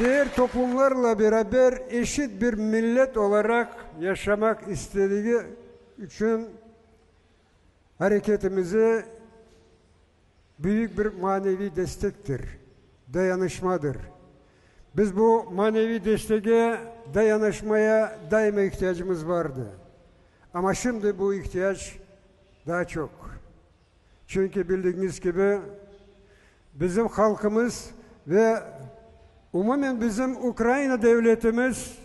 Diğer toplumlarla beraber eşit bir millet olaraq yaşamaq istedigi içün areketimize büyük bir maneviy destektir, dayanışmadır. Biz bu maneviy destege, dayanışmaya daima ihtiyacımız vardı. Amma şimdi bu ihtiyac daa çoq. Çünki bildigiñiz kibi, bizim halqımız ve umumen bizim Ukraina devletimiz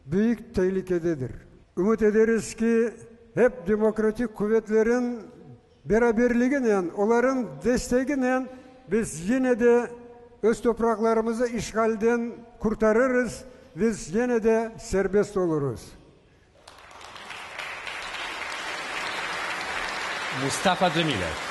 büyük telikededir. Ümüt ederiz ki, hep demokratik quvetlerin beraberliginen, olarıñ desteginen biz yine de öz topraqlarımızı işğalden qurtarırız, biz yine de serbest olurız. Mustafa Cemilev.